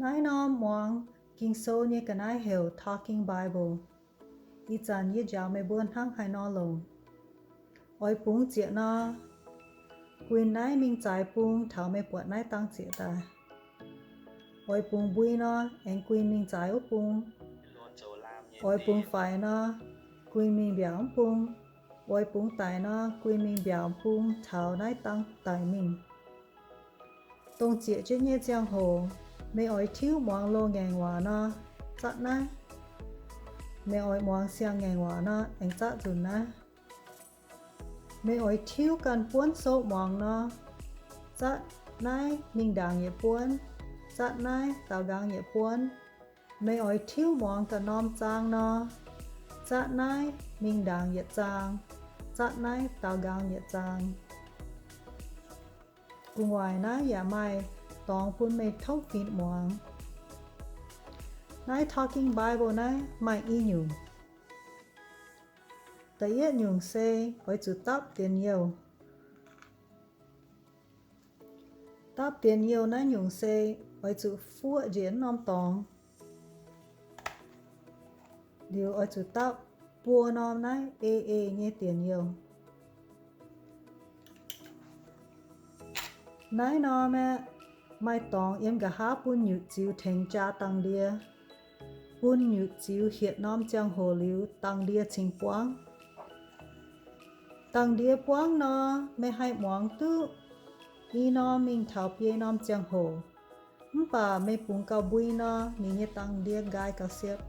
Naaiv norm muangx Ging-Sou nyei ga'naaiv heuc Talking Bible. Ih zanc yie njaaux meih mbuo hnangv haaix nor longc. Oix bungx zieqc nor, guinh naaiv mingh zaaix bung taux meih buatc naaiv dangh zieqc daaih. Oix bungx mbui nor, aengx guinh mingh zaaix wuov bung. Oix bungx faix nor, guinh mingh mbiaauc mv bung. Oix bungx daic nor, guinh mingh mbiaauc bung taux naaiv dangh daic mingh. Dongh zieqc jienv nyei ziangh hoc, meih oix tiuv muangx loz-ngaengc waac nor, zatv naaiv. Meih oix muangx siang-ngaengc waac nor, aengx zatv nzunc naaiv. Meih oix tiuv ganh buonv souv muangx nor, zatv naaiv mingh ndaangc yietc buonv, zatv naaiv daaux nqaang yietc buonv. Meih oix tiuv muangx ganh norm zaang nor, zatv naaiv mingh ndaangc yietc zaang, zatv naaiv daaux nqaang yietc zaang. Gu'nguaaic naaiv yaac maaih dorngx bun meih tov fingx muangx. Naaiv Talking Bible naaiv maaih i nyungc. Da'yietv nyungc se oix zuqc dapv dienx youh. Dapv dienx youh naaiv nyungc se oix zuqc fuoqv njiec norm dorngx. Liuz oix zuqc dapv buo norm naaiv ei ei nyei dienx youh. Naaiv norm aeqv, maaih dorngx yiem nqa'haav bun nyutc ziux tengx jaa dangh ndie, bun nyutc ziux hietc norm ziangh hoc liuz dangh ndie cingx buangv. Dangh ndie buangv nor, meih haih muangx duqv i norm mingh taux biei norm ziangh hoc. Mv baac meih bungx gauh mbui nor, ninh nyei dangh ndie nqaai gauh siepv.